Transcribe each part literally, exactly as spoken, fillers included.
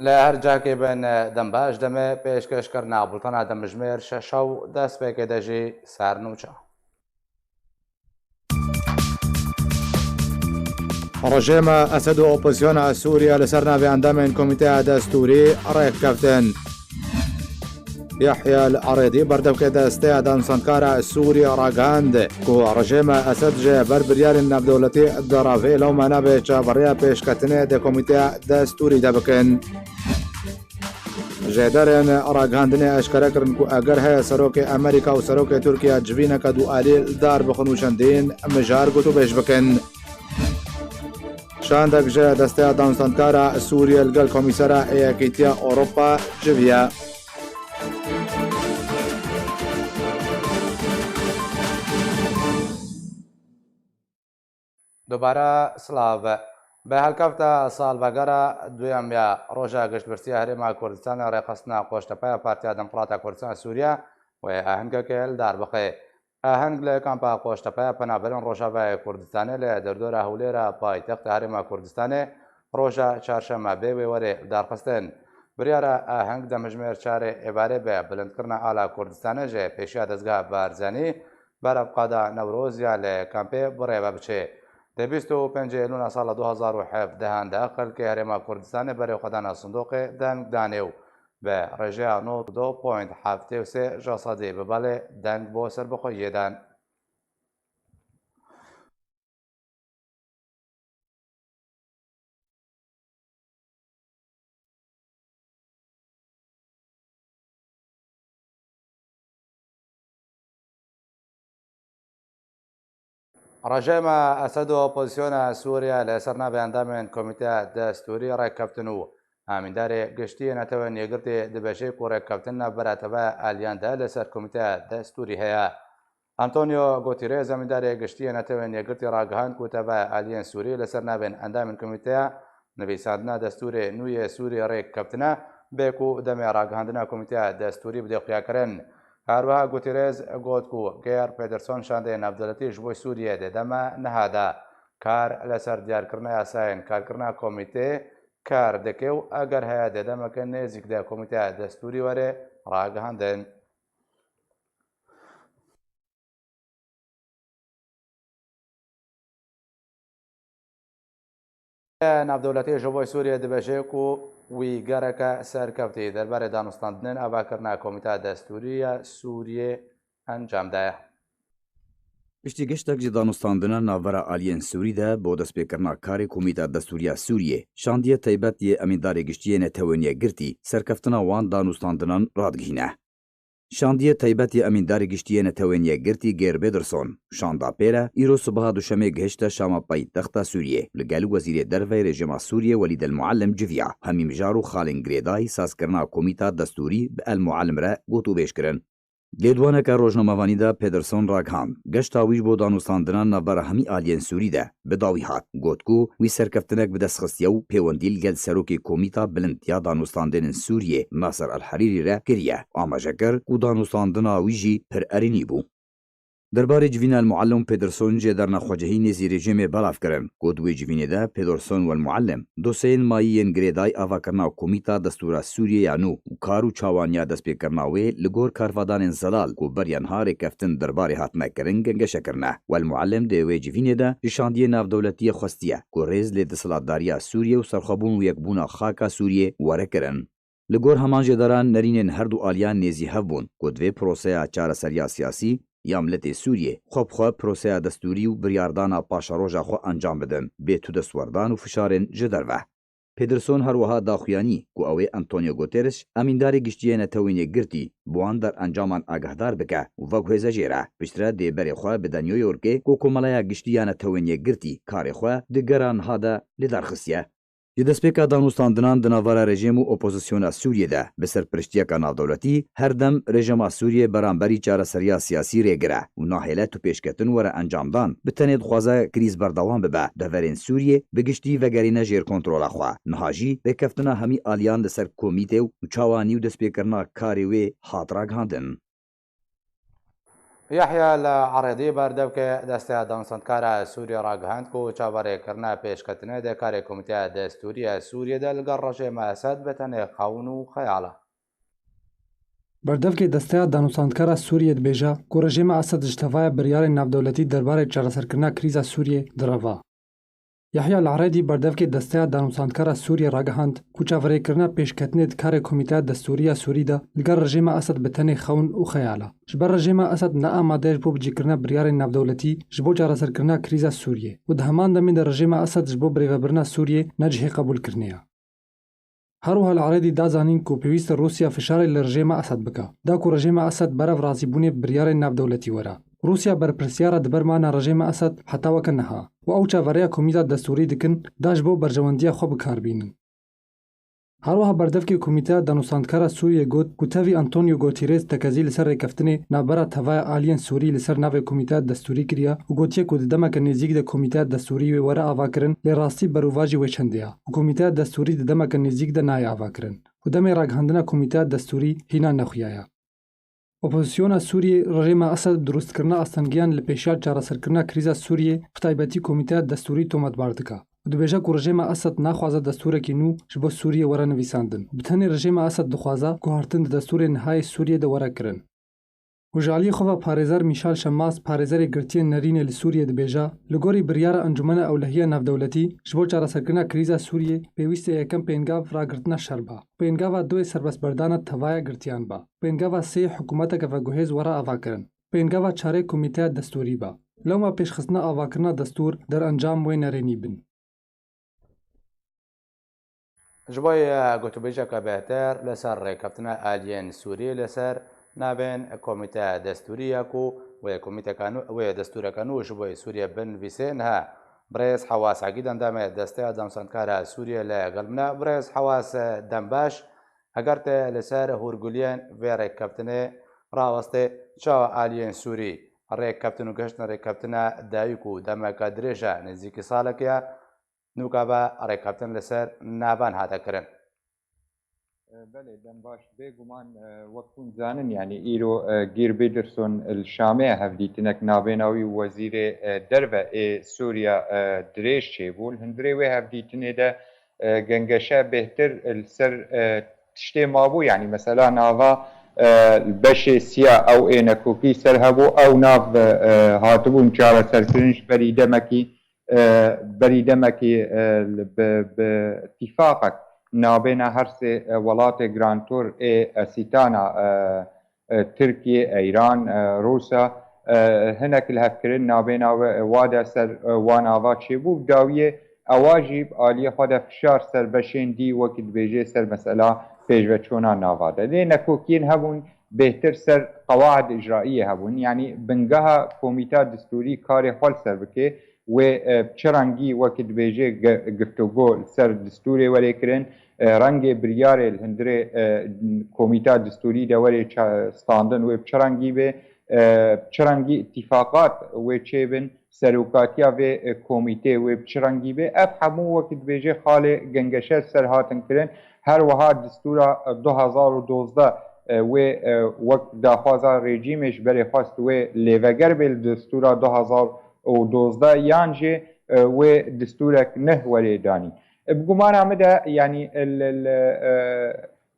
Li her cihekê bin, dem baş, demê pêşkêşkirina bultena demjimêr şeş û destpêkê de jî sernûçe. Rejîma Esed û opozîsyona Sûriye li ser navê endamên Komîteya Destûrî rêk keftin. Yahya El Arêdî, berdevkê Desteya Danûstandkara Sûriye, ragihand ku rejîma Esed ji ber biryarên navdewletî diravê, lewma nabe çaveriya pêşketinê di Komîteya Destûrî de bikin. Jêderên ragihandinê eşkere kirin ku eger heye serokê Amerîka û serokê Tirkiye civîneke dualî li dar bixin û çendîn mijar gotûbêj bikin. Şandek ji Desteya Danûstandkara Sûriye li gel Komîsera Yekîtiya Ewropa civiya. Dubare silav. Bi helkefta salvegera duyem ya Roja Giştbirsiya Herêma Kurdistanê, rêxistina Qoçtepe ya Partiya Demokrata Kurdistan Sûriye wê ahengekê li dar bixe. Aheng li kampa Qoçtepe ya penaberên Rojavayê Kurdistanê li derdora Hewlêra paytexta Herêma Kurdistanê roja çarşemebê wê were li dar xistin. Biryara aheng demjimêr çarê êvarê bi bilindkirina ala Kurdistanê ji pêşiya dezgeha Barzanî, Berevqada Newroz ya li kampê birêve biçe. Di bîst û pêncê Eylûna sala du hazar û hevdehan de xelkê Herêma Kurdistanê berê xwe dana sindoqê dengdanê û bi rêjeya nod û du point heftê û sê ji sedî bi belê deng bo serbixweyiyê dan. Rejîma Esed û opozîsyona Sûriye li ser navê endamên Komîteya Destûrî rêkeftin û amîndarê giştî yê Netewên Yekgirtî dibêje ku rêkeftin navbera tevaya aliyan de li ser Komîteya Destûrî heye. Antonio Guterres, amîndarê giştî yê Netewên Yekgirtî, ragihand ku tevaya aliyên Sûrî li ser navên endamên komîteya nivîsandina destûrê nû yê Sûrî rêk keftine, bê ku demê ragihandina komîteya destûrî bide xuyakirin. Her wiha Guterres got ku Geir Pedersen şandeyê navdewletî ji bo Sûriyê dê dema niha de kar li ser diyarkirina yasayên karkirina komîtê kar dike û eger heye dê demeke nêzîk de komîteya destûrî were ragihandin. Navdewletî ji bo Sûriyê dibêje ku wî gereke serkeftî derbarê danûstandinên avakirina Komîteya Destûrî ya Sûriyê encam daye. Piştî giştek ji danûstandina navbera aliyên Sûrî de bo destpêkirina karê Komîteya Destûrî ya Sûriyê, şandiyê taybet yê Emîndarê Giştî yê Netewên Yekgirtî serkeftina wan danûstandinan radigihîne. Şandiyê taybet yê Emîndarê Giştî yê Netewên Yekgirtî Geir Pedersen şanda pê re îro sibeha duşemê gihişte Şama paytexta Sûriyê. Li gel Wezîrê Derve yê rejîma Sûriyê Welîd El Muallim civiya. Hemî mijar û xalên girêdayî sazkirina komîta destûrî bi El Muallim re gotûbêj kirin. Lêdwaneke rojnamevanî de Pedersen ragihand, geşta wî ji bo danûstandina navbera hemî aliyên Sûrî de bi dawî hat. Got ku wî serkeftinek bi dest xistiye û pêwendî li gel serokê Komîta Bilind ya Danûstandinên Sûriyê Nasir El Herîrî re kiriye. Amaje kir ku danûstandina wî jî pir erênî bû. Derbarê civîna El Muallim û Pedersen jêderna xwecihî nêzî rejîmê belav kirin. Got wê civînê de Pedersen û El Muallim dosyeyên mayî yên girêdayî avakirina Komîta Destûra Sûriyê ya nû û kar û çawaniya destpêkirina wê li gor karvadanên zelal ku beriya niha rêkeftin derbarê hatine kirin gengeşe kirine. Wel Muallim di wê civînê de ji şandiyê navdewletiyê xwestiye ku rêz lê desthilatdariya Sûriyê û serxwebûn û yekbûna xaka Sûriyê were kirin. Li gor heman jêderan nerînên her du aliyan nêzî hev bûn ku divê proseya çareseriya siyasî ya miletê Sûriyê xwe bi xwe proseya destûrî û biryardana paşeroja xwe encam bidin bê tu destwerdan û fişarên ji derve. Pederson her wiha daxuyanî ku ew ê Antonio Guterres, emîndarê giştî yê Netewên Yekgirtî, bi wan derencaman agahdar bike û veguhêze jê re. Piştre dê berê xwe bide New Yorkê ku Komeleya Giştî ya Netewên Yekgirtî karê xwe di gera niha de li dar xistiye. Ji destpêka danûstandinan di navbera rejîm û opozisyona Sûriyê de bi serpiriştiyeka navdewletî her dem rejîma Sûriyê beramberî çareseriya siyasî rêgir e û nahêle tu pêşketin were encamdan, bi tenê dixwaze krîz berdewam bibe, deverên Sûriyê bi giştî vegerîne jêr kontrola xwe. Niha jî rêkeftina hemî aliyan li ser komîtê û çawa nî û destpêkirina karê wê hat ragihandin. Yahya El Eredî, berdevkê Desteya Danûstandkara Sûriyê ragihand ku çaverêkirina pêşketinê di karê Komîteya Destûrî ya Sûriyê de li gel rejîma Esed bi tenê xewn û xeyal e. Berdevkê Desteya Danûstandkara Sûriyê dibêje ku rejîma Esed ji tevaya biryarên navdewletî derbarê çareserkirina krîza Sûriyê direva. Yahya El Eredî, berdevkê Desteya Danûstandkara Sûriyê ragihand ku çaverêkirina pêşketinê di karê Komîteya Destûrî ya Sûrî de li gel rejîma Esed bi tenê xewn û xeyal e. Ji ber rejîma Esed ne amade ye ji bo bicîkirina biryarên navdewletî ji bo çareserkirina krîza Sûriyê û di heman demê de rejîma Esed ji bo birêvebirina Sûriyê ne cihê qebûlkirinê ye. Her wiha El Eredî da zanîn ku pêwîst e Rûsya fişarê li rejîma Esed bike, da ku rejîma Esed berev razîbûnê bi biryarên navdewletî were. Rûsya berpirsyar e di ber mana rejîma Esed heta weke niha û ew çaveriya Komîta Destûrî dikin da ji bo berjewendiya xwe bi kar bînin. Her wiha berdevkê Komîteya Danûstandkara Sûriyê got ku tevî Antonio Guterres tekezî li ser rêkeftinê navbera tevaya aliyên Sûrî li ser navê Komîteya Destûrî kiriye û gotiye ku di demeke nêzîk de Komîteya Destûrî wê were avakirin, lê rastî berûvajî wê çendê ye û Komîteya Destûrî di demeke nêzîk de nayê avakirin û demê ragihandina Komîteya Destûrî hîna nexuya ye. Opozisyona Sûriyê rejîma Esed bi dirustkirina astengiyan li pêşiya çareserkirina krîza Sûriyê, bi taybetî Komîteya Destûrî tometbar dike û dibêje ku rejîma Esed naxwaze destûrekî nû ji bo Sûriyê were nivîsandin. Bi tenê rejîma Esed dixwaze guhartin di destûrê nihayê Sûriyê de were kirin. Û ji aliyê xwe ve parêzer Mîşal Şemas, parêzerê girtiyên nerînê li Sûriyê dibêje, li gorî biryara Encûmena Ewlehiya Navdewletî ji bo çareserkirina krîza Sûriyê pêwîst e yekem pêngav ragirtina şer be. Pêngava duyê serbestberdana tevaya girtiyan be. Pêngava sê hikûmeteke veguhêz were avakirin. Pêngava çarê komîteya destûrî be. Lewma pêşxistina avakirina destûr derencam wê nerênî bin. Ji bo, e, gotûbêjeke bêhtir li ser rêkeftina aliyên Sûrî li ser navên komîteya destûrî ya ku wê komîteka nû, wê destûreke nû ji bo Sûriyê binivîsê niha birêz Hewas Egîd endamê Desteya Danûstandkara Sûriyê li gel min e. Birêz Hewas, e, dem baş. Eger te li ser hûrguliyên vê rêkeftinê rawestê, çawa aliyên Sûrî rêkeftin û gihiştin rêkeftina dayik û demeke dirêj e, nêzîkî salekê ye, nûka ve rêkeftin li ser navan hate kirin? Belê, dem baş. Bêguman, e, wek hûn zanin, yanî îro, e, Geir Pedersen li Şamê ye, hevdîtinek nabêna wî û wezîrê, e, derve ê Sûriya, e, dirêj çêbû. Li hundirê wê hevdîtinê de, e, gengeşe bêhtir li ser, e, tiştê mabû, yanî mesela nava, e, beşê siya ew ê nekokî ser hebû, ew nav, e, hatibûn çareserkirin ji berî demekî, e, berî demekî, e, bi, bi tîfaqek nabêna her sê, e, welatê grandtor ê Esîtana, e, e, Tirkiye, Eyran, e, Rûsa, e, hinek li hev kirin nabêna we, wa de ser, e, wan ava çêbû. Bi dawiyê ewa jî bi aliyê xwe de fişar ser beşên dî wekî dibêjê ser mesela pêşveçûna nava de. Lê nekokiyên hebûn bêhtir ser qewaid îcraiyê hebûn. Yanî bingeha komîta distûrî karê xwe li ser bike, wê, e, bi çi rengî wekî dibêje ge-, giftogo li ser distûrê were kirin, e, rengê biryarê li hundirê, e, komîta distûrî de were ça-, standin wê bi çi rengî be, e, bi çi rengî îtîfaqat wê çêbin, serokatiya vê, e, komîtê wê bi çi rengî be. Ev hemû wekî dibêje xalê gengeşe ser hatin kirin. Her wiha distûra, e, du hezar û dozdeh, e, wê, e, wek daxwaza rejîmê ji berê xwest wê lêveger bê li distûra du hezar û dozdeh yan jî, e, wê distûrek neh werê danî. E, bi gumana min de, yanî, e, li, li, e,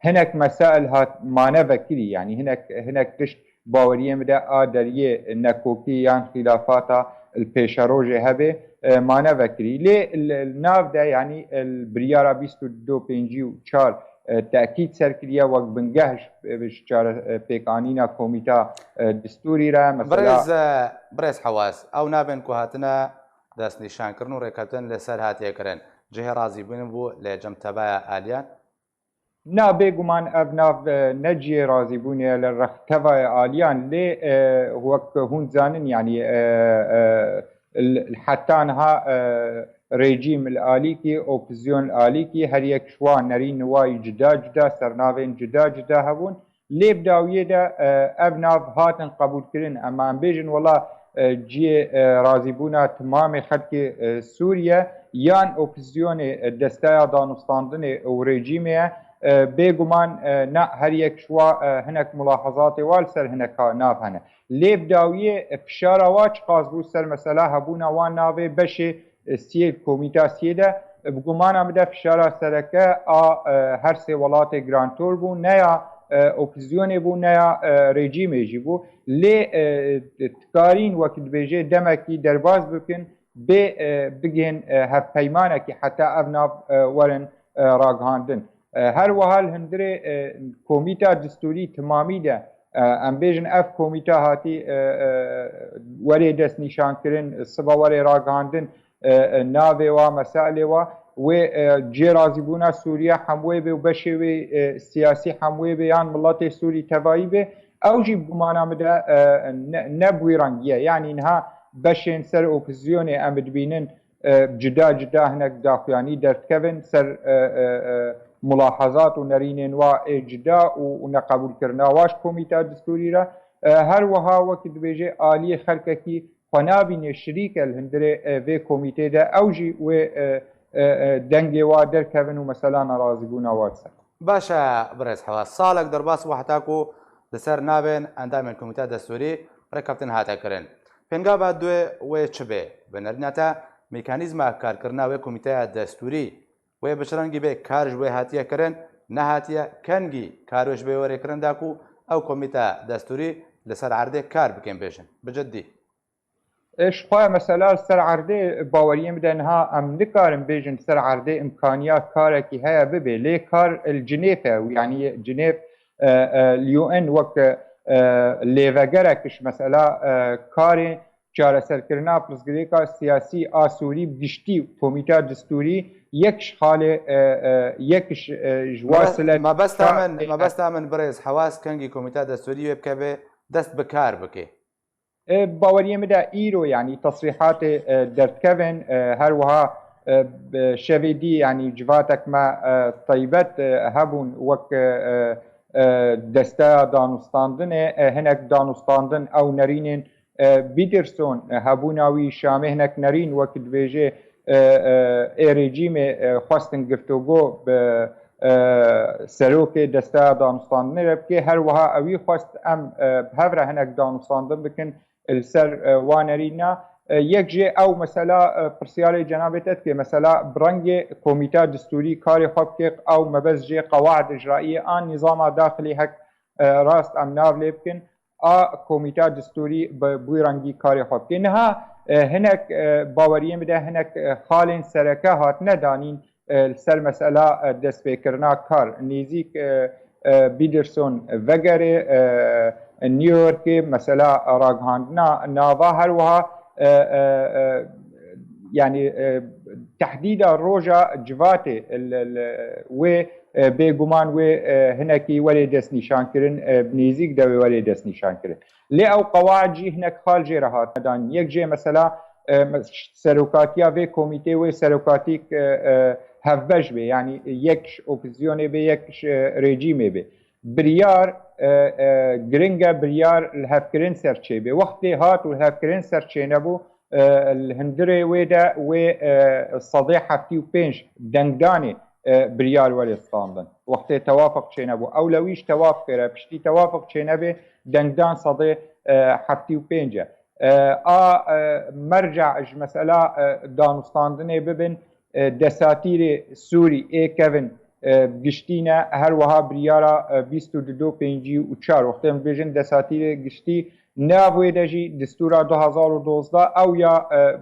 hinek mesail hat mane vekirî, yanî hinek, hinek tişt baweriyê min de a deriyê nekokî yan xîlafata li pêşerojê hebe, e, mane vekirî. Lê li, li nav de, yanî, e, li biryara bîst û du pêncî û çar, e, tekîd ser kiriye wek bingeh ji, ji çare, e, pêkanîna komîta, e, distûrî re. Mesela birêz, e, birêz Hewas, ew navên ku hatine destnîşankirin û rêkeftin li ser hatiye kirin. cihê razîbûnê bû li cem tevaya aliyan? Na, bêguman ev nav, e, ne cihê razîbûnê ye li rex tevaya aliyan, lê, e, wek hûn zanin, yanî, e, e, l-, heta niha, e, rejîm li alîkî, opozîsyon li alîkî, her yek ji wan nerîn wayî cuda cuda, sernavên cuda cuda hebûn. Lê bi dawiyê de, e, ev nav hatin qebûlkirin. Ema em bêjin, wela, e, cihê, e, razîbûna timamê xelkê, e, Sûriye yan opozîsyonê, e, desteya danûstandinê û rejîmê ye, e, bêguman, e, na her yek ji wa, e, hinek mulahazatê wa li ser hinek nav hene. Lê bi dawiyê, e, fişara wa çiqas bû ser mesela hebûna wan navê beşê, e, siyê, komîta siyê de, e, bi gumana min de fişara sereke a, e, her sê welatê girantor bû, ne ya, e, opozîsyonê bû, ne ya, e, rejîmê jî bû. Lê, e, dikarîn wek dibêje demekî derbaz bikin, bê, e, bigihên, e, hevpeymanekî heta ev nav, e, werin, e, ragihandin. E, her wiha li hundirê, e, komîta distûrî timamî de, e, em bêjin ev komîta hatî, e, e, werê destnîşankirin, siba werê ragihandin, e, e, navê wa, meselê wa, wê, e, cihê razîbûna Sûriye hem wê bê û beşê wê, e, siyasî hem wê bê yan miletê Sûrî tevayî bê, ew jî bi gumana min de, e, ne, ne bi wî rengî ye. Yanî niha beşên ser opozîsyonê em dibînin, e, cuda cuda hinek daxuyanî derdikevin ser, e, e, e, mulahazat û nerînên wa ê cuda û, û neqebûlkirina wa ji komîta distûrî re. E, her wiha wekî dibêje aliyê xelkekî xwe nabîne şirîk e li hundirê, e, vê komîtê de, ew jî wê, e, e, e, dengê wa derkevin û mesela nerazîbûna wa disekine. Baş e, birêz Hewas. Salek derbas bû heta ku li ser navên endamên Komîteya Destûrî rêkeftin hate kirin. Pêngava duê wê çi bê? Bi nerîna te, mekanîzma karkirina wê Komîteya Destûrî wê bi çi rengî bê kar ji wê hatiye kirin, nehatiye, kengî kar wê ji wê were kirin da ku ew Komîteya Destûrî li ser erdê kar bikin bêjin? Bi ciddî. E, ji xwe mesela li ser erdê baweriyê min de niha em nikarin bêjin li ser erdê imkaniya karekî heye bibe. Lê kar li Cinêf e û yanî Cinêf, e, e, li U N wek, e, lêvegerek ji mesela, e, karê çareserkirina pirsgirêka siyasî a Sûrî bi giştî û Komîta Distûrî yek ji xalê, e, e, yek ji, e, ji wa sile. Mebesta min, mebesta min birêz Hewas kengî Komîta Destûrî wê bikeve dest bi kar bike. E, baweriyê min de îro, yanî tesrîhatê, e, derdikevin, e, her wiha, e, bi şevê dî, yanî civatek me, e, taybet, e, hebûn wek, e, e, desteya danûstandinê, e, hinek danûstandin ew nerînên, e, Biderson, e, hebûna wî Şamê hinek nerîn wek dibêje, e, e, ê rejîmê, e, xwestin giftogo bi, e, serokê desteya danûstandinê re bike. Her wiha ewî xwest em, e, bi hev re hinek danûstandin bikin li ser, e, wan nerîna. E, yek jê ew mesela, e, pirsiyarê cenabê te dike, mesela bi rengê komîta distûrî karê xwe bike, ew mebest jê qewaid icraiyê an nîzama daxilî hek, e, rast em nav lê bikin. A komîta distûrî bi, bi wî rengî karê xwe bike. Niha, e, hinek, e, baweriyê min de hinek, e, xalên sereke hatine danîn, e, li ser mesela, e, destpêkirina kar. Nêzîk, e, e, Biderson vegerê, e, New Yorkê mesela ragihandina nava her wiha, e, e, e, yanî, e, tehdîda roja civatê li, li, wê, e, bêguman wê, e, hinekî werê destnîşankirin, e, bi nêzîk de wê werê destnîşankirin. Lê ew qewaid jî hinek xal jê re hatine danîn. Yek jê mesela, e, me-, serokatiya vê komîtê wê serokatîk, e, e, hevbeş bê. Yanî yek ji opozîsyonê bê, yek ji, e, rejîmê bê. Biryar, e, e, giring e biryar lihevkirin ser çêbê. Wextê hat û lihevkirin ser çênebû, e, li hundirê wê de wê, e, sedê heftê û pênc dengdanê, e, biryar were standin. Wextê tewafiq çênebû. Ewle wî ji tewafiqê re, piştî tewafiq çênebê, dengdan sedê, e, heftê û pênc e. E, a, e, merca ji mesela, e, danûstandinê bibin, e, desatîrê Sûrî ê kevin, e, giştî ne, her wiha biryara, e, bîst û du do pêncî û çar. Wextê em dibêjin desatîrê giştî, nav wê de jî distûra du hazar û dozdeh ew ya, e,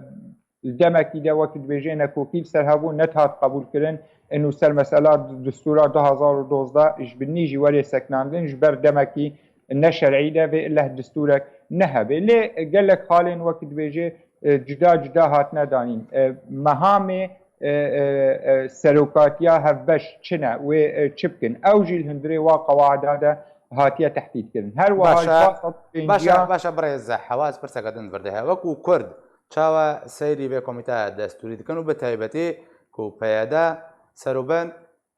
li demekî de wekî dibêje nekokî li ser hebû, nedihat qebûlkirin. Û ser mesela distûra du hazar û dozdeh ji binî jî werê sekinandin, ji ber demekî neşerî de vê leh distûrek nehebe. Lê gelek xalên wekî dibêje, e, cuda cuda hatine danîn. E, mehamê e, e, e, serokatiya hevbeş çi ne, wê, e, çi bikin. Ew jî li hundirê wa qewaida de hatiye tehdîdkirin. Her wiha ji Başe, sed û pêncî başe, başe birêz Hewaz, pirseke din vir de heye. Wekû Kurd, çawa seyrî vê komîteya destûrî dikin û bi taybetî ku P Y D serûben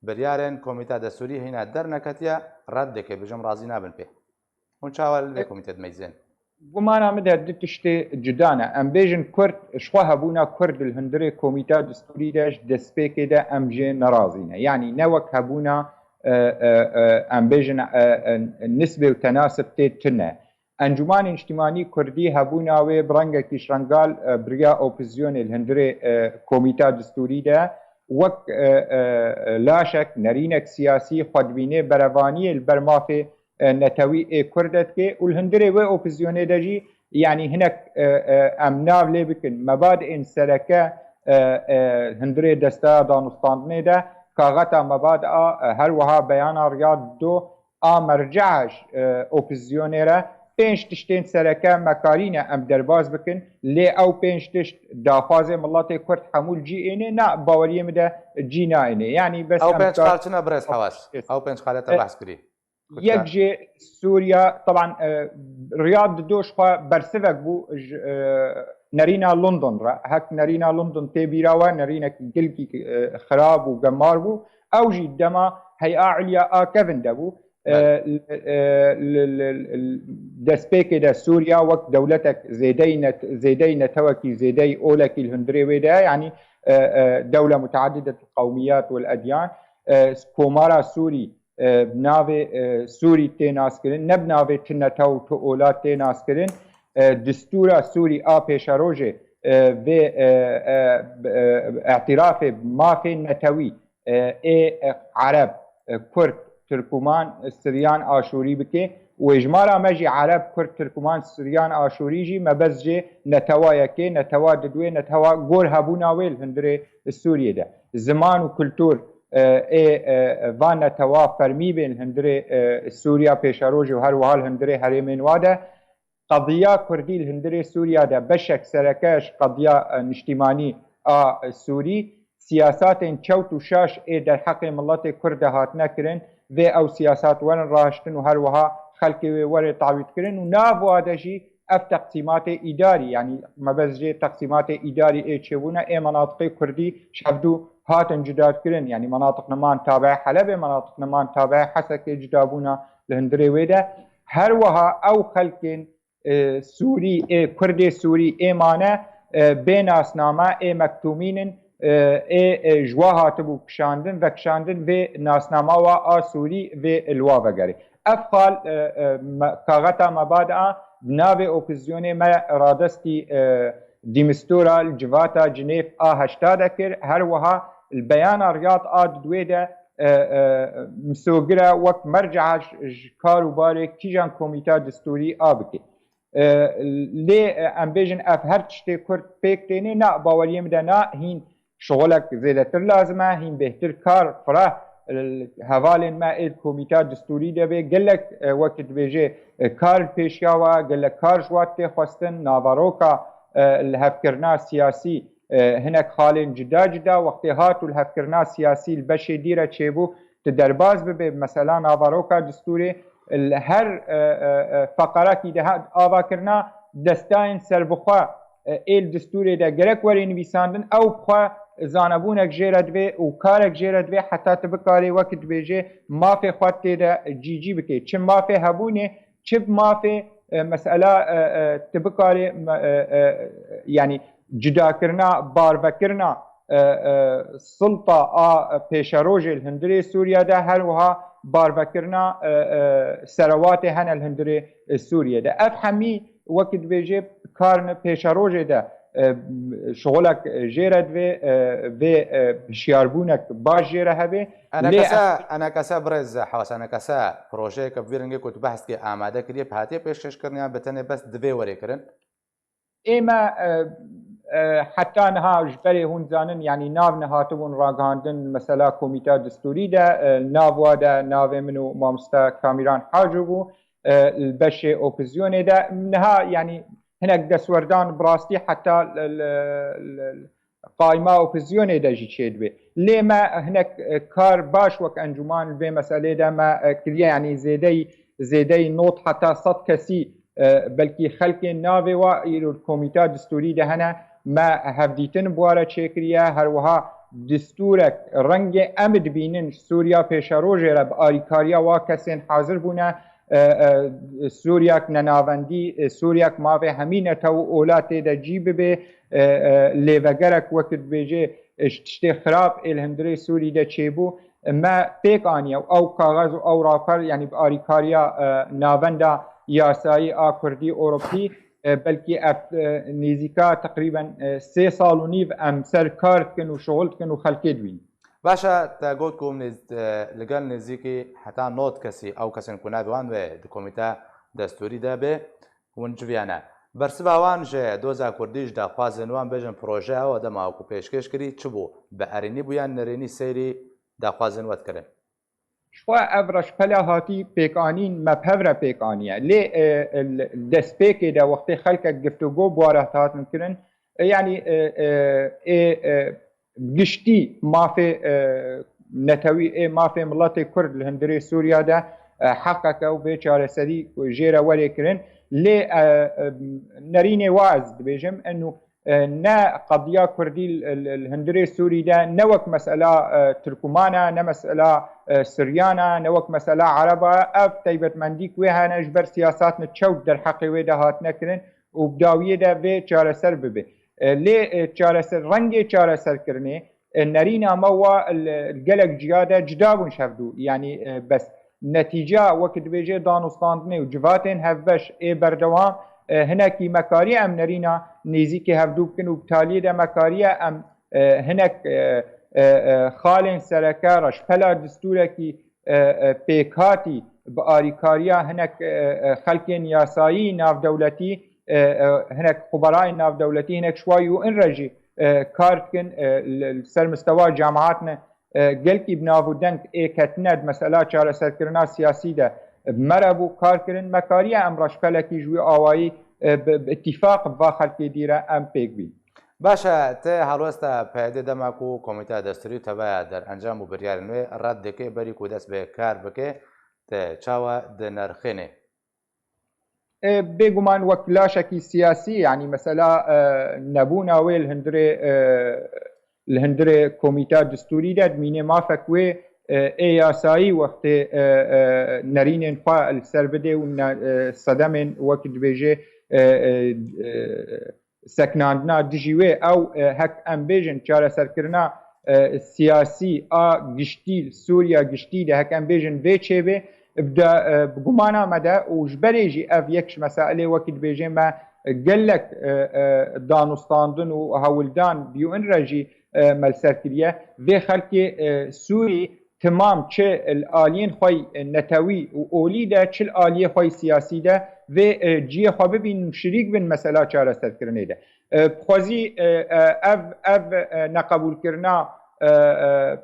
biryarên komîteya destûrî hîna derneketiye, red dike, bijim razî nabin pê. Hûn çawa li vê komîtê dimeyzên? Gumana min de du tiştê cuda ne. Em bêjin Kurd, ji xwe hebûna Kurd li hundirê komîta distûrî de ji destpêkê de em jê nerazî ne. Yanî ne wek hebûna, e, e, e, em bêjin, e, e, nisbê û tenasib tê tune. Encûmanê Niştimanî Kurdî hebûna wê bi rengekî şrengal, e, bi riya opozîsyonê li hundirê, e, komîta distûrî de wek, e, e, laşek, nerînek siyasî xwe dibîne berevaniyê li ber mafê e, netewî ê Kurd e dike û li hundirê wê opozîsyonê de jî, yanî hinek, e, e, em nav lê bikin, mebadên sereke, e, e, hundirê desteya danûstandinê de kaxeta mebad a, e, her wiha beyana riya do a merceha ji, e, opozîsyonê re pênc tiştên sereke me karîne em derbas bikin, lê ew pênc tişt daxwazê miletê Kurd hemû li cî ênê, na baweriyê min de cî naênê. Yanî bes Ew em pênc kar- xal çi ne birêz Hewaz? Ew pênc xalê te E, behs kirî. Yek jê Sûriya, teban, e, Riyad dido ji xwe bersivek bû ji, e, nerîna London re. Hek nerîna London tê bîra we, nerînek gilkî, e, xirab û gemar bû. Ew jî dema Heya Ulya a Kevin de bû. E, Belê. e, li, li, li, destpêkê de Sûriya wek dewletek zêdeyî net-, zêdeyî netewekî, zêdeyî olekî li hundirê wê de ye. Yanî, e, e, dewle muteadidet qewmiyat wel edyan, e, komara Sûrî, e, bi navê, e, Sûrî tê naskirin, ne bi navê tu netew û tu olat tê naskirin. E, distûra Sûrî a pêşerojê, e, vê, e, e, e, îtirafê mafê netewî, e, ê, e, Ereb, e, Kurd, Tirkuman, Siryan, Aşûrî bike û êjmara me jî Ereb, Kurd, Tirkuman, Siryan, Aşûrî jî mebest jê netewa yekê, netewa didwê, netewa gor hebûna wê li hundirê Sûriyê de. Ziman û kultur, e, ê, e, van netewa fermî bên li hundirê, e, Sûriya pêşerojê û her wiha li hundirê herêmên wa de. Qediya Kurdî li hundirê Sûriya de beşek sereke ji qediya, e, niştîmanî a Sûrî, siyasatên çewt û şaş ê derheqê miletê Kurd de hatine kirin, vê ew siyasat werin rahiştin û her wiha xelkê wê were tawît kirin û nav wa de jî ev teqsîmatê îdarî, yanî mebest jê teqsîmatê îdarî ê çêbûne, ê menatiqê Kurdî ji hevdû hatin cudakirin. Yanî menatiq neman tabiê Helebê, menatiq neman tabiê Hesekê cudabûna li hundirê wê de. Her wiha ew xelkên, e, Sûrî, ê Kurdê Sûrî ê mane, e, bê nasname, ê mektûmîn in, e, ê, e, ji wa hatibû kişandin, vekişandin vê nasnama wa a Sûrî vê li wa vegerê. Ev xal, e, e, me, kaxeta mebad a bi navê opozîsyonê me radestî, e, Dîmistora li civata Cinêv a heşta de kir. Her wiha li beyana Riyad a didwê de, e, e, misogire wek merceha ji, ji kar û barê kîjan komîta distûrî a bike. E, lê, e, em bêjin ev her tiştê Kurd pêk tênê, na, baweriyê min de na, hîn şixulek zêdetir lazim e, hîn bêhtir kar, fireh, e, hevalên me ê di komîta distûrî de bê, gelek, e, wekî dibêje, e, kar li pêşiya wa, gelek kar ji wa tê xwestin, naveroka, e, lihevkirina siyasî, e, hinek xalên cuda cuda, wextê hat û lihevkirina siyasî li beşê dî re çêbû, tu derbas bibe, mesela naveroka distûrê, li her, e, e, e, feqerekî de ha-, ava kirina destayên serbixwe, e, ê li distûrê de gerek were nivîsandin, ew bi xwe zanebûnek jê re divê û karek jê re divê heta tu bikarê wekî dibêje mafê xwe tê de cîcî bikê. Çi mafê hebûnê, çi bi mafê, e, mesela, e, e, tu bikarê, me-, e, e, yanî cudakirina, barvekirina, e, e, silta a pêşerojê li hundirê Sûriya de, her wiha barvekirina, e, e, serewatê hene li hundirê, e, Sûriye de. Ev hemî wekî dibêje karine pêşerojê de, e, şixulek jê re divê, e, vê, e, hişyarbûnek baş jê re hebe. Lê Enekese, enekese birêz Hewes, enekese projeyeke bi vî rengê ku tu behs dikê amade kiriye, bi hatiye pêşkêşkirin yan bi tenê bes divê were kirin? Ê me, e, e, heta niha ji berê hûn zanin, yanî nav nehatibûn ragihandin, mesela Komîta Distûrî de, e, nav wa de navê min û mamoste Kamîran Haco bû, e, li beşê opozîsyonê de. Niha, yanî hinek destwerdan bi rastî heta li, li, li, qayma opozîsyonê de jî çêdibê. Lê me hinek, e, kar baş wek encûman li vê meselê de me, e, kiriye, yanî zêdeyî, zêdeyî nod heta sed kesî, e, belkî xelkên navê wa îro li komîta distûrî de hene, me hevdîtin bi wa re çêkiriye, her wiha distûrek rengê em dibînin Sûriya pêşerojê re bi arîkariya wa kesên hazir bûne, e, e, Sûriyek nenavendî, e, Sûriyek mavê hemî netew û ola tê de cî bibe, e, e, lêvegerek wekî dibêje, e, ji tiştê xirab ê li hundirê Sûrî de çêbû, e, me pêk aniye û ew kaxez û ew raper, yanî bi arîkariya, e, navenda yasayî a Kurdî Ewropî, e, belkî ev, e, nêzîka teqrîben, e, sê sal û nîv em ser kar dikin û şixul dikin û xelkê dibînin. Baş e, te got ku nêz-, e, li gel nêzîkî heta nod kesî ew kesên ku navê wan wê di komîte destûrî de bê, hûn civiyane. Bersiva wan ji doza kurdî, ji daxwazên wan bêjin proje ew dema ku pêşkêş kirî çi bû? Bi erênî bû yan nerênî seyrî daxwazên we dikirin? Ji xwe ev reşpela hatî pêkanîn, me bi hev re pêk aniye. Lê, e, l-, destpêkê de wextê xelkek giftûgo bi wa re hatin kirin, e, yanî, e, e, ê, e, giştî mafê, e, netewî, ê mafê miletê Kurd li hundirê Sûriya de, e, heqeke û vê çareserî jê re werê kirin. Lê, e, e, nerînê wa ez dibêjim, eno, e, ne qediya Kurdî li, li, li hundirê Sûrî de ne wek mesela, e, Tirkuman e, ne mesela, e, Siryan e, ne wek mesela Ereb e. Ev taybetmendî ku wê hene ji ber siyasatên çewt derheqê wê de hatine kirin û bi dawiyê de vê çareser bibe. E, lê, e, çareser, rengê çareserkirinê, e, nerîna me wa li, li gelek ciya de cida bûn ji hevdû. Yanî, e, bes netîca wekî dibêje danûstandinê û civatên hevbeş ê berdewam, e, hinekî me kariye em nerîna nêzîkî hevdû bikin û bi taliyê de me kariye em, e, hinek, e, e, e, xalên sereke, reşpela distûrekî, e, e, pêkhatî bi arîkariya hinek, e, e, xelkên yasayî navdewletî, e, e, hinek xuberayên navdewletî, hinek ji wa U N re jî, e, kar dikin, e, li, li ser mistewa cemaatine, e, gelkî bi nav û deng ê ketine di mesela çareserkirina siyasî de bi me re bû kar kirin. Me kariye em reşpelekî ji wî awayî, e, bi, bi îtîfaq bi va xelkê dî re em pêk bîn. Baş e, te helwesta P Y D dema ku komîteya destûrî teveya derencam û biryarên wê red dike, berî ku dest bi kar bike, te çawa dinirxînî? E, bêguman wek laşekî siyasî, yanî mesela, e, nebûna wê li hundirê, e, li hundirê komîta distûrî de dimîne mafek wê, e, ê yasayî wextê, e, e, nerînên xwe li ser bidê û ne, e, sedemên wekî dibêje, e, e, e, seknandina dijî wê ew, e, hek em bêjin çareserkirina, e, siyasî a giştî, Sûriya giştî de hek em bêjin vê çêbê, bi de, e, bi gumana me de û ji berê jî ev yek ji mesailê wekî dibêjê me gelek, e, e, danûstandin û hewldan bi U N re jî, e, me li ser kiriye. Vê xelkê, e, Sûrî timam çi li aliyên xwe yî netewî û olî de, çi li aliyê xwe yî siyasî de vê, e, ciyê xwe bibînin û şirîk bin mesela çareserkirinê de. E, bi xwezî, e, e, ev, ev, e, neqebûlkirina, e, e,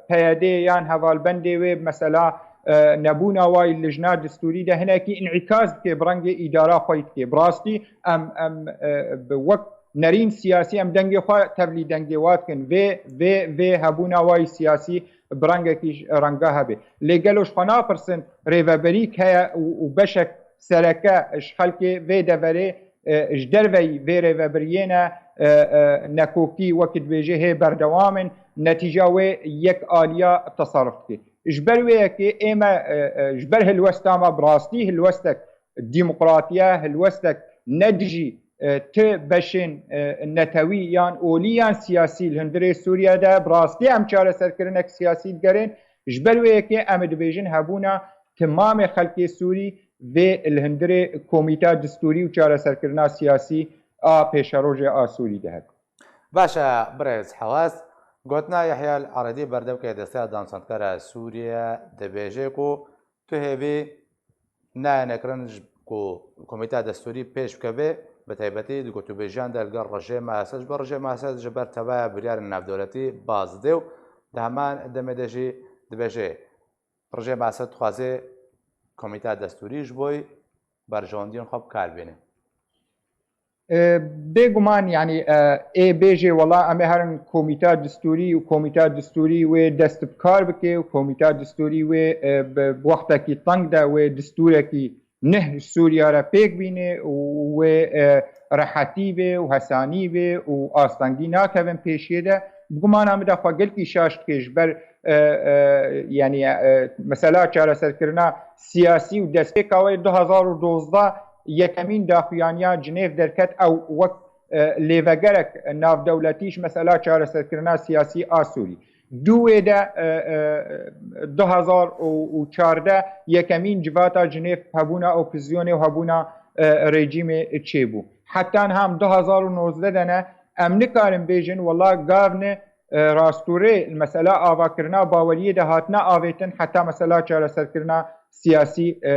P Y D yan hevalbendê wê mesela, e, nebûna wa yî lijna distûrî de hinekî înîkas dike bi rengê îdara xwe yî dike. Bi rastî em, em, e, bi wek nerîn siyasî em dengê xwe tevlî dengê wa dikin. Vê, vê, vê hebûna wa yî siyasî bi rengekî ji renga hebe. Lê gelo ji xwe napirsin rêveberîk heye û, û beşek sereke ji xelkê vê deverê, e, ji derveyî vê rêvebiriyê ne, e, e, nekokî wekî dibêje hê berdewam in, netîca wê yek aliya teserruf dike. Ji ber wê yekê ê me, e, e, ji ber hilwesta me bi rastî hilwestek demokratiye, hilwestek ne dijî, e, ti beşên, e, netewî yan olî yan siyasî li hundirê Sûriye de bi rastî em çareserkirinek siyasî digerin. Ji ber wê yekê em ê dibêjin hebûna timamê xelkê Sûrî vê li hundirê komîta distûrî û çareserkirina siyasî a pêşerojê a Sûrî de hebe. Baş e, birêz Hewaz, gotina Yehya Eredî, berdevkê Desteya Danûstandkara Sûriye, dibêje ku tu hêvî nayê nekirin ji ku komîta destûrî pêş bikeve, bi taybetî di gotûbêjiyan de li gel rejêma Esed, ji ber rejêma Esed ji ber tevaya biryarên navdewletî baz dide û di heman demê de jî dibêje, rejêma Esed dixwaze komîta destûrî ji bo berjewendiyên xwe bi kar bîne. E, Bêguman, yanî, e, ê bêjê wela em ê herin komîta distûrî û komîta distûrî wê dest bi kar bike û komîta distûrî wê, e, bi, bi wextekî teng de wê distûrekî neh Sûriya re pêk bîne û wê, e, rehetî be û hesanî be û astengî nakevin pêşiyê de. Bi gumana min de xwe gelkî şaş dike ji ber, e, e, yanî, e, mesela çareserkirina siyasî û destpêka wê du hezar û dozdeh yekemîn daxuyaniya Cinêv derket, ew wek, e, lêvegerek navdewletî ji mesela çareserkirina siyasî a Sûrî. Dû wê de, e, e, du hezar û çardeh yekemîn civata Cinêv hebûna opozîsyonê û hebûna, e, rejîmê çêbû. Heta niha em du hezar û nozdeh de ne, em nikarin bêjin, wela gavne, e, rastûrê li mesela avakirina baweriyê de hatine avêtin heta mesela çareserkirina siyasî, e,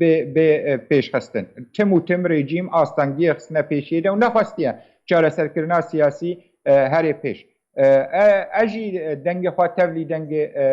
bê, bê, e, pêşxistin. Tim û tim rejîm astengiyê xistine pêşiyê de û nexwestiye çareserkirina siyasî, e, herê pêş. E, e, ez jî dengê xwe tevlî dengê, e,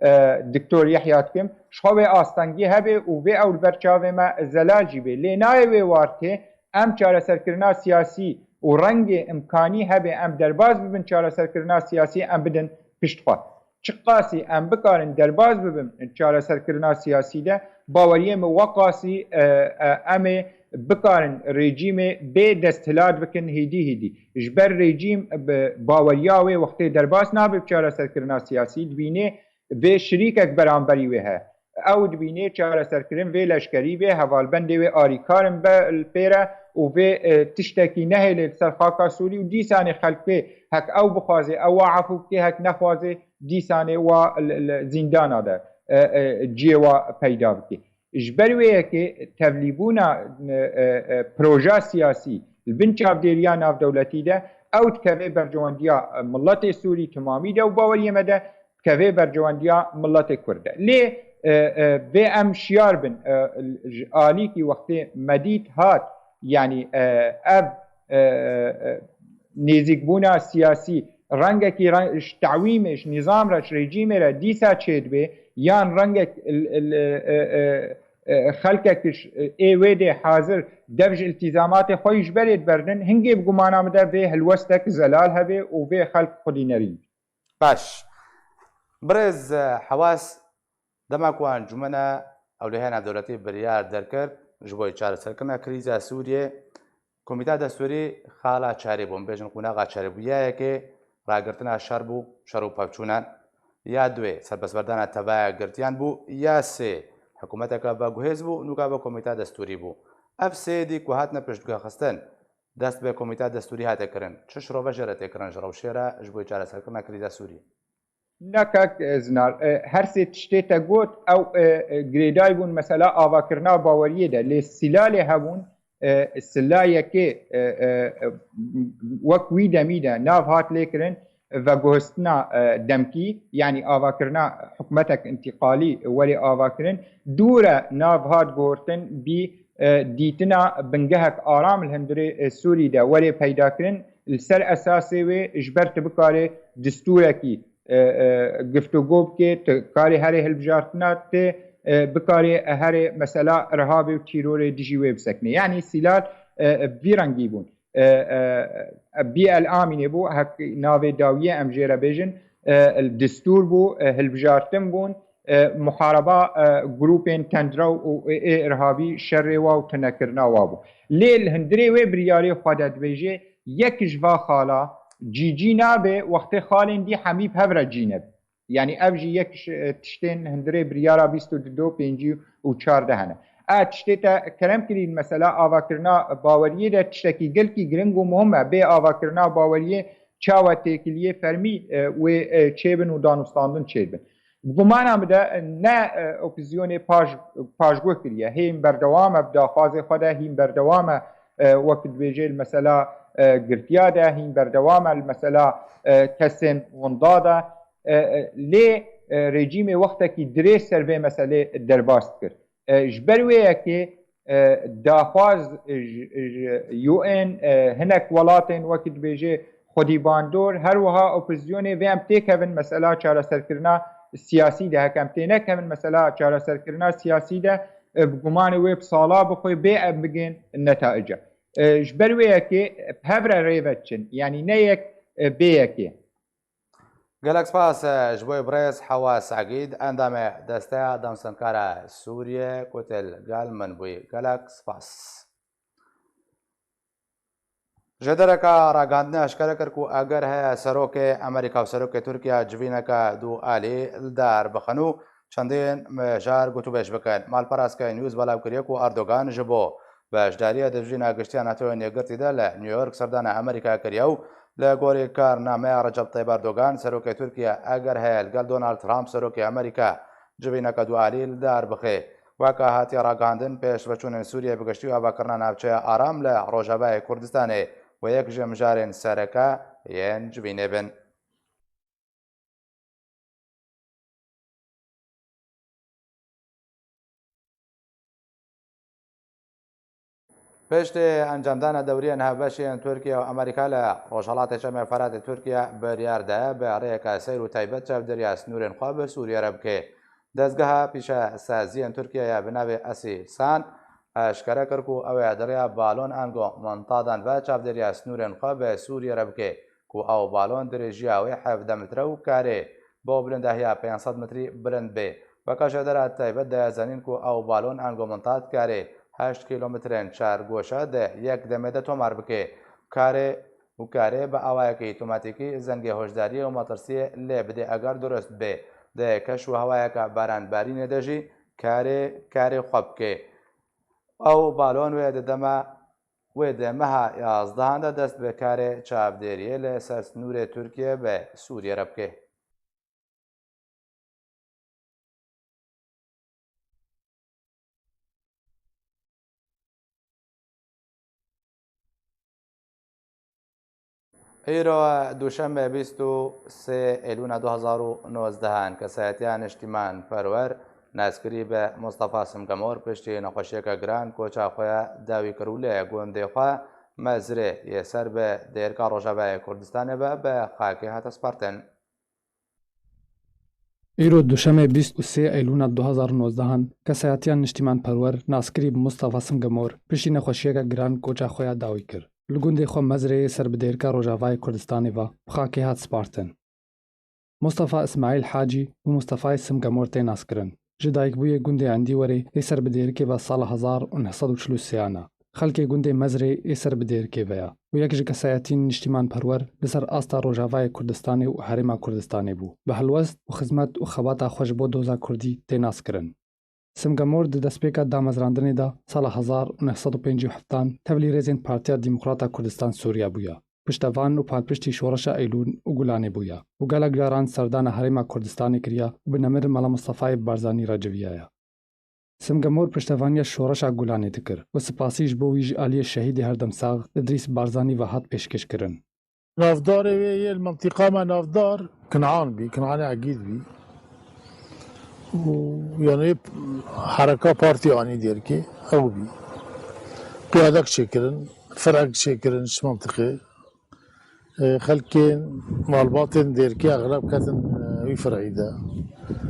e, Doktor Yehya dikim. Ji xwe wê astengî hebe û vê ew li ber çavê me zelal jî bê. Lê nayê wê wartê em çareserkirina siyasî û rengê imkanî hebe em derbas bibin çareserkirina siyasî em bidin pişt xwe. Çiqasî em bikarin derbas bibin çareserkirina siyasî de, baweriyê min weqasî, e, e, em ê bikarin rejîmê bê desthilat bikin hêdî hêdî. Ji ber rejîm bi baweriya wê wextê derbas nabe bi çareserkirina siyasî, dibînê vê şirîkek beramberî wê heye. Ew dibînê çareserkirin vê leşkerî bê, hevalbendê wê arîkar in be li pê re û vê, e, tiştekî nehêlê li ser xaka Sûrî û dîsanê xelk bê hek ew bixwaze ew wa efû bike, hek nexwaze dîsanê wa li, li zîndana de, e, e, ciyê wa peyda bike. Ji ber wê yekê tevlîbûna, e, e, e, proja siyasî li bin çavdêriya navdewletî de ew dikeve berjewendiya, e, miletê Sûrî timamî de û baweriyê me de dikeve berjewendiya miletê Kurd de. Lê, e, e, vê em şiyar bin, e, ji alîkî wextê Medîd hat, yanî, e, ev, e, e, nêzîkbûna siyasî rengekî re-, ji tewîmê, ji nîzam re, ji rejîmê re dîsa çêdibe, yan rengek il-, il-, e, e, e, xelkek ji, e, ê wê dê hazir dev ji îltîzamatê xwe yî ji berê diberdin, hingê bi gumana min de vê hilwestek zelal hebe û vê xelk xwedî nerîn. Baş. Birêz, e, Hewas, dema ku Encûmena Ewlehiya Navdewletî biryar derkir ji bo çareserkirina krîza Sûriyê, Komîta Destûrî xala çarê bû, em bêjin qonaxa çarê bû. Ya yekê ragirtina şer bû, şer û pevçûnan. Ya duê serbestberdana tevaya girtiyan bû. Ya sê hikûmeteke veguhêz bû, nûka ve Komîta Destûrî bû. Ev sê êdî ku hatine piştgihexistin, dest bi Komîta Destûrî hate kirin. Çi şirove jê re tê kirin ji rewşê re ji bo çareserkirina krîza Sûriyê? Na kak, e, Zinar, e, her sê tiştê te got, ew, e, e, girêdayî bûn mesela avakirina baweriyê de, lê sîlalê hebûn, e, sila yekê, e, e, e, wek wî demî de nav hat lêkirin, veguhestina, e, demkî, yanî avakirina hikûmetek întîqalî were avakirin, dû re nav hat guhurtin bî, e, dîtina bingehek aram li hundirê, e, Sûrî de were peydakirin, li ser esasê wê ji ber tu bikarê distûrekî, e, e, giftûgo bike, tu karê herê hilbijartina tê, e, bikarê herê mesela irhabê û tîrorê dijî wê bisekine. Yanî sîlal, e, e, vî rengî bûn. E, e, e, Bî El Amînê bû, hek navê dawiyê em jê re bêjin, e, distûr bû, e, hilbijartin bûn, e, muhareba, e, grûpên tendrew û ê, ê irhabî şerê wa û tunekirina wa bû. Lê li hundirê wê biryarê xwe de dibêje, yek ji va xala cî cî nabe, wextê xalên dî hemî bi hev re cî nebe. Yanî ev jî yek ji, e, tiştên hundirê biryara bîst û du do pêncî û çardeh hene. A tiştê te kerem kirî, mesela avakirina baweriyê de tiştekî gelkî giring û muhim e. Bê avakirina baweriyê çawa têkiliyê fermî, e, wê, e, çêbin û danûstandin çêbin. Bi gumana min de ne, e, opozîsyonê paş-, paşguh kiriye. Hîn berdewam e bi daxwazê xwe de, hîn berdewam e, e, wek dibêje li mesela, e, girtiya de, hîn berdewam e li mesela, e, kesên winda de. E, e, lê, e, rejîmê wextekî dirêj ser vê meselê derbas dikir. E, ji ber wê yekê, e, daxwaz, e, ji, ji U N, e, hinek welatên wekî dibêje xwedî bandor, her wiha opozîsyonê vê em têkevin mesela çareserkirina siyasî de, heke em tênekevin mesela çareserkirina siyasî de, e, bi gumanê wê bi sala bixwe bê em bigên netaice. E, ji ber wê yekê bi hev re rê ve diçin. Yanî ne yek, e, bê yekê. Gelek spas, e, ji bo birêz Hewa Segîd, endamê Desteya Demsendkara Sûriyê ku tê li gel min bûyî. Gelek spas. Ji dereka ragihandinê eşkere kir ku eger heye serokê Amerîka û serokê Tirkiye civîneke du alî li dar bixin û çendên mijar gotûbêj bikin. Malpera Sky News belav kiriye ku Erdogan ji bo beşdariya Divjîna Giştiya NATOyên Yekgirtî de li New York serdana Amerîka kiriye û li gorî karnameya Recep Tayyip Erdogan, serokê Tirkiye eger heye li gel Donald Trump, serokê Amerîka, civîneke du alî li dar bixe. Weke hatiye ragihandin, pêşveçûnên Sûriyê bi giştî û avakirina navçeya aram li Rojavayê Kurdistanê wê yek ji mijarên sereke yên civînê bin. Piştî encamdana dewriyên hevbeş yên Tirkiye û Amerîka li Rojhilatê Çemê Feratê Tirkiye biryar de bi rêyeke seyr û taybet çavdêriya sînorên xwe bi Sûriyê re bike. Dezgeha pîşesaziyên Tirkiyeyê bi navê Esîsan eşkere kir ku ew ê di rêya balon ango mintadan ve çavdêriya sînorên xwe bi Sûriyê re bike ku ew balon dirêjiya wê hevdeh metre û karê bo bilindahiya pênc sed metrî bilind bê. Weke jêdera taybet dayê zanîn ku ew balon ango minta dikarê heşt kîlometrên çargoşe di yek demê de tomar bike. Karê û karê bi awayekî otomatîkî zengê hişdariyê û metirsiyê lê bidê eger durust bê. Di keş û hewayeke baranbarînê de jî karê karê xwe bike. Ew balon wê di dema wê di meha yazdehan de dest bi karê çavdêriyê li ser sînorê Tirkiye bi Sûriyê re bike. Îro duşembe bîst û sê Eylûna du hezar û nozdehan kesayetiya niştîman perwer naskirî bi Mustafa Simgemor piştî nexweşiyeke giran koça xwe ya dawî kir û li gundê xwe Mezrê yê ser bi dêrka Rojavayê Kurdistanê ve bi xakê hate spartin. Îro duşemê bîst û sê Eylûna du hezar û nozdehan kesayetiya niştîman perwer naskirî bi Mustafa Simgemor piştî nexweşiyeke giran koça xwe ya dawî kir. Li gundê xwe Mezrê yê ser bi dêrka Rojavayê Kurdistanê ve bi xakê hat spartin. Mustafa Îsmaîl Hacî û Mustafayê Simgemor tê naskirin. Ji dayikbûyê gundê Endîwerê yê ser bi dêrikê ve sala hezar û neh sed û çil û sêyan e. Xelkê gundê Mezrê yê ser bi dêrikê ve ye û yek ji kesayetiyên niştîmanperwer li ser asta Rojavayê Kurdistanê û Herêma Kurdistanê bû. Bi helwest û xizmet û xebata xwe ji bo doza Kurdî tê naskirin. Simgemor di destpêka damezrandinê de sala hezar û neh sed û pêncî û heftan tevlî rêzên Partiya Demokrata Kurdistan Sûriye bûye. Piştevan û palpiştî şoreşa Eylûn û Gulanê bûye û gelek caran serdana Herêma Kurdistanê kiriye û bi nemir Mela Mistefayê Barzanî re civiyaye. Simgemor piştevaniya şoreşa Gulanê dikir û spasî ji bo wî ji aliyê şehîdê herdemsax Idrîs Barzanî ve hat pêşkêşkirin. Navdarê wê yê li mintîqa me navdar Kinan bî, Kinanê Egîd bî. Û yanî hereka partî anî dêrkê ew bî. Qiyadek çêkirin, firek çêkirin ji mintîqê. E, xelkên malbatên dêrkê exleb ketin, e, wî fireyî de.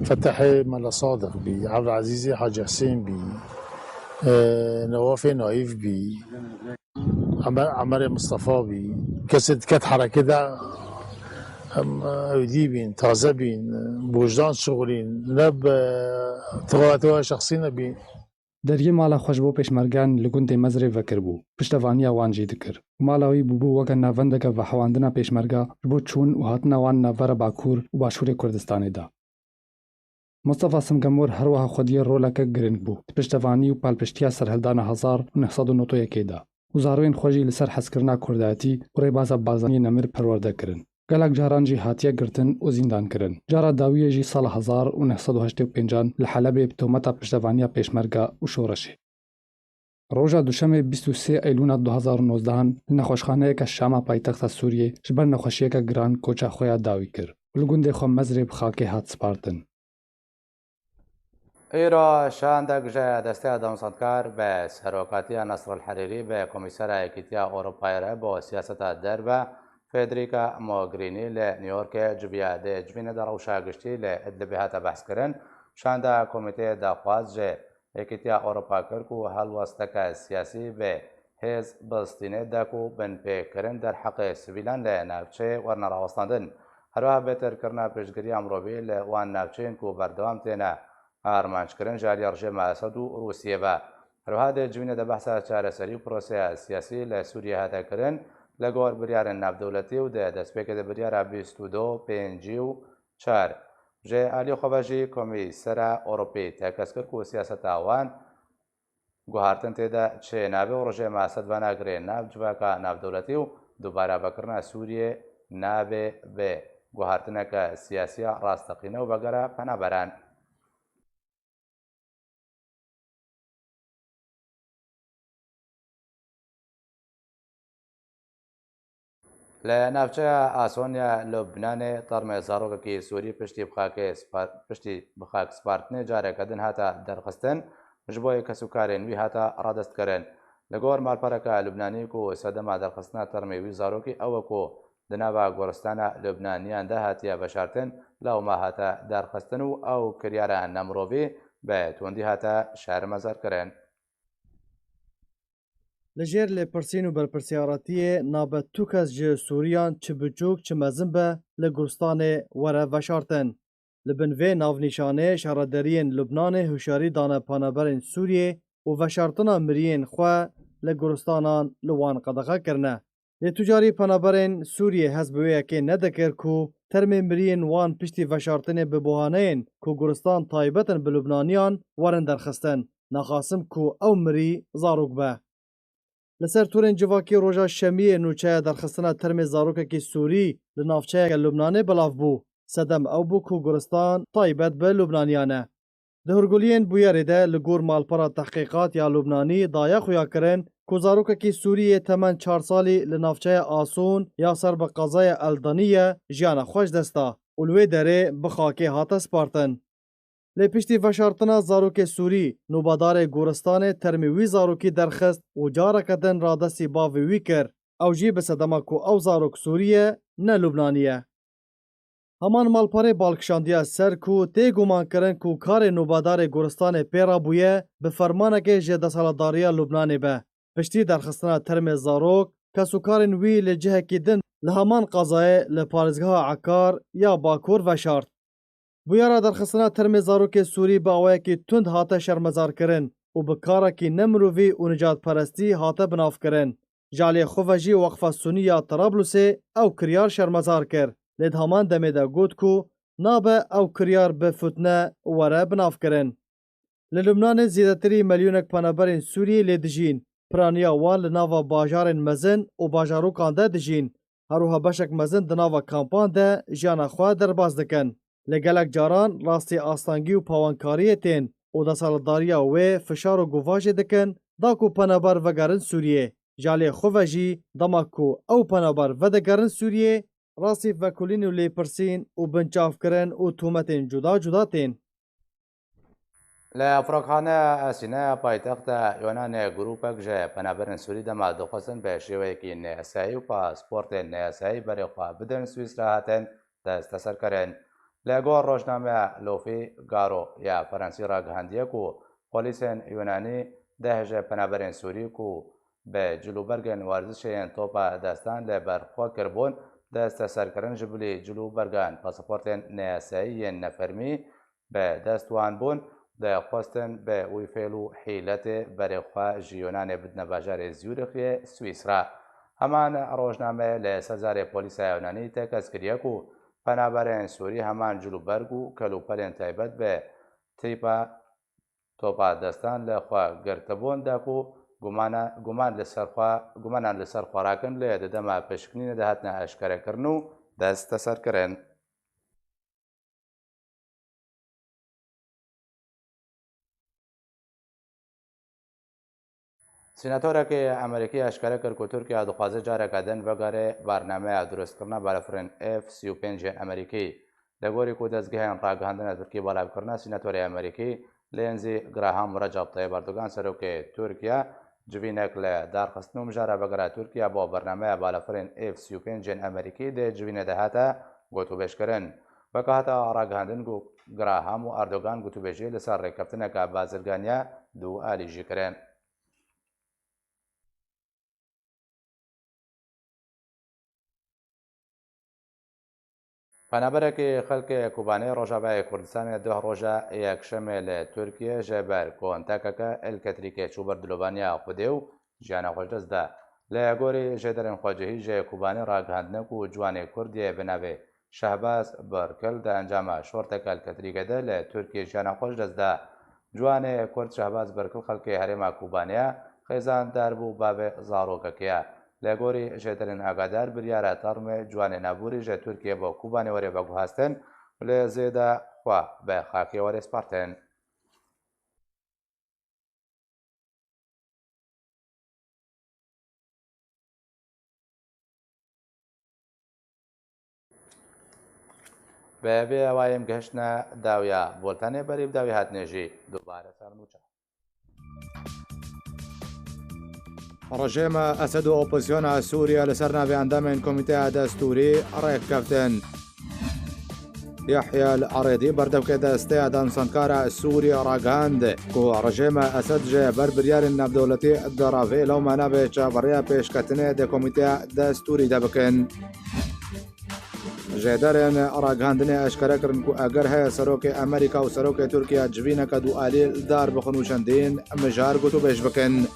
Fetehê Mela Sadiq bî, Evdilezîzê Hacî Hisên bî, e, Newafê Naîf bî. Emer, Emerê Mistefa bî. Kesê diket herekê de, em, ewdî bîn, taze bîn, bi wijdan şixulîn, ne bi tixawetê xwe şexsî nebîn. Deriyê mala xwe ji bo pêşmergeyan li gundê Mezrê vekiribû. Piştevaniya wan jî dikir. Û mala wî bûbû weke navendeke vehewandina pêşmerga ji bo çûn û hatina wan navbera Bakur û Başûrê Kurdistanê de. Mustafa Simgemor her wiha xwediyê roleke giring bû di piştevanî û palpiştiya serhildana hezar û neh sed û nod û yekê de û zarokên xwe jî li ser hezkirina kurdayetî û rêbaza Barzaniyê nemir perwerde kirin. Gelek caran jî hatiye girtin û zîndan kirin. Cara dawiyê jî sala hezar û neh sed û heştê û pêncan li Helebê bi tometa piştevaniya pêşmerga û şoreşê. Roja duşemê bîst û sê Eylûna du hezar û nozdehan li nexweşxaneyeke Şama paytexta Sûriyê ji ber nexweşiyeke giran koça xwe ya dawî kir û li gundê xwe Mezrê bi xakê hat spartin. Îro şandek ji Desteya Demsendkar bi serokatiya Nasr El Herîrî bi Komîsera Yekîtiya Ewropayê re bo siyaseta derve Federica Mogherini li New Yorkê civiya. Di civînê de rewşa giştî li Idlibê hate behskirin. Şanda komîteyê daxwaz ji Yekîtiya Ewropa kir ku helwesteke siyasî bi hêz bistîne de ku binpêkirin derheqê sivîlan li navçeyê werine rawestandin. Herwiha bêtirkirina piştgiriya mirovî li wan navçeyên ku berdewam têne armanckirin ji aliyê rejêma Esed û Rûsiyê ve. Herwiha di civînê de behsa çareserî û proseya siyasî li Sûriyê hate kirin, li gor biryarên navdewletî û di destpêkê de biryara bîst û du, pêncî û çar ji aliyê xwe ve jî Komîsera Ewropî tekez kir ku siyaseta wan guhartin tê de çênabe û rejêma Esed venagirê nav civaka navdewletî û dubare vekirina Sûriyê nabe bi guhartineke siyasî ya rasteqîne û vegera penaberan. Li navçeya Ason ya Lubnanê termê zarokekî Sûrî piştî bi xakê spar-, piştî bi xak spartinê careke din hate derxistin, ji bo yê kesûkarên wî hate radestkirin. Li gor malpereke Lubnanî ku sedema derxistina termê wî zarokî ew e ku di nava goristana Lubnaniyan de hatiye veşartin, lewma hate derxistin û ew kiryara nemirovî bi tundî hate şermezarkirin. Li jêr lêpirsîn û berpirsyariyetiyê nabe tu kes ji Sûriyan çi biçûk çi mezin be li goristanê were veşartin. Li bin vê navnîşanê şaredariyên Lubnanê hişyarî dane penaberên Sûriyê û veşartina miriyên xwe li goristanan li wan qedexe kirine. Lê tu carî penaberên Sûriyê hez bi wê yekê nedikir ku termê miriyên wan piştî veşartinê bi buhaneyên ku goristan taybet in bi Lubnaniyan werin derxistin, naxasim ku ew mirî zarok be. Li ser torên civakî roja Şemiyê nûçeya derxistina termê zarokekî Sûrî li navçeyeke Lubnanê belav bû. Sedem ew bû ku goristan taybet bi Lubnaniyan e. Di hûrguliyên bûyerê de li gor malpera tehqîqat ya Lubnanî daye xuyakirin ku zarokekî Sûrî yê temen çar salî li navçeya Asûn ya ser bi qezaya El Daniye jiyana xwe ji dest da û li wê derê bi xakê hate spartin. Lê piştî veşartina zarokê Sûrî, nûbedarê goristanê termê wî zarokî derxist û careke din radestî bavê wî kir. Ew jî bi sedema ku ew zarok Sûrî ye, ne Lubnanî ye. Heman malperê bal kişandiye ser ku tê gumankirin ku karê nûbedarê goristanê pê re bûye bi fermanekê ji desthilatdariya Lubnanê be. Piştî derxistina termê zarok, kesûkarên wî li cihekî din li heman qezayê li parêzgeha Ekar ya Bakur veşart. Bûyera derxistina termê zarokê Sûrî bi awayekî tund hate şermezarkirin û bi karekî nemirovî û nijadperestî hate binavkirin. Ji aliyê xwe ve jî Weqfa Sunî ya Trablusê ew kiryar şermezar kir, lê di heman demê de got ku nabe ew kiryar bi fitne were binavkirin. Li Lubnanê zêdetirî milyonek penaberên Sûriyê lê dijîn. Piraniya wan li nava bajarên mezin û bajarokan de dijîn. Her wiha beşek mezin di nava kampan de jiyana xwe derbas dikin. Li gelek caran rastî astengî û pawankariyê tên û desthilatdariya wê fişar û govajê dikin da ku penaber vegerin Sûriyê. Ji aliyê xwe ve jî dema ku ew penaber vedigerin Sûriyê, rastî vekolîn û lêpirsîn û binçavkirin û tometên cuda cuda tên. Li Efrokxaneya Esîne ya paytexta Yunanê grûpek ji penaberên Sûrî dema dixwestin bi şêweyekî neyasayî û pasportên neyasayî berê xwe bidin Swîsra hatin desteserkirin. Li gor rojnameya Lofî Garo ya Ferensî ragihandiye ku polîsên Yunanî deh ji penaberên Sûrî ku bi cilûbergên werzişê yên topa destan li ber xwe kiribûn, desteserkirin ji bilî cilûbergan pasaportên neyasayî yên nefermî bi dest wan bûn, dixwestin bi wî fêl û hîletê berê xwe ji Yunanê bidine bajarê Zurîxê Swîsra. Heman rojname li ser zarê polîsa Yunanî tekez kiriye ku penaberên Sûrî heman cilûberg û kelûpelên taybet bi tîpa topa destan li xwe girtibûn de ku gumana-, guman li ser xwe, gumanan li ser xwe rakin lê di dema pişkinînê de hatine eşkerekirin û desteserkirin. Sînatorekî Amerîkî eşkere kir ku Tirkiye dixwaze careke din vegere bernameya dirustkirina balafirên F sî û pênc yên Amerîkî. Li gorî ku dezgehên ragihandina Tirkî belav kirine, sînatorê Amerîkî Lindsey Graham û Recep Tayyip Erdogan serokê Tirkiye civînek li darxistin û mijara vegera Tirkiye bo bernameya balafirên F sî û pênc yên Amerîkî di civînê de hate gotûbêjkirin. Weke hate ragihandin ku Graham û Erdogan gotûbêjiyê li ser rêkeftineke bazirganiya du alî jî kirin. Penaberekî xelkê Kobanê Rojavayê Kurdistanê duh roja yekşemê li Tirkiye ji ber ku T K K li ketrîkê çû ber dilovaniya Xwedê û jiyana xwe ji dest da. Li gorî jêderên xwecihî ji Kobanê ragihandine ku ciwanê Kurdiyê bi navê Şehbaz Birkil di encama şorteke li ketrîkê de li Tirkiye jiyana xwe ji dest da. Ciwanê Kurd Şehbaz Birkil xelkê herêma Kobanê ye, xêzandar bû, bavê zarokekê ye. Li gorî jêderên agadar biryar e termê ciwanê navborî ji Tirkiye bo Kobanê were veguhastin û li zêde xwe bi xakê were spartin. Bi vê hewayê em gihiştine dawiya bultenê, berî bi dawî hatinê jî dubare ser nûçe. Rejêma Esed û opozîsyona Sûriye li ser navê endamên Komîteya Destûrî rêk keftin. Yahya El Arêdî, berdevkê Desteya Danûstandkara Sûriye, ragihand ku rejêma Esed ji ber biryarên navdewletî diravê, lewma nabê çaveriya pêşketinê di Komîteya Destûrî de bikin. Jêderên ragihandinê eşkere kirin ku eger heye serokê Amerîka û serokê Tirkiye civîneke dualî li dar bixin û çendîn mijar gotûbêj bikin.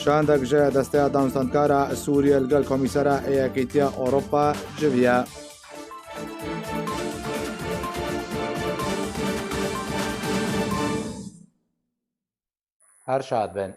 Şandek ji Desteya Danûstandkara Sûriye li gel Komîsera Yekîtiya Ewropa civiye. Her şad bin.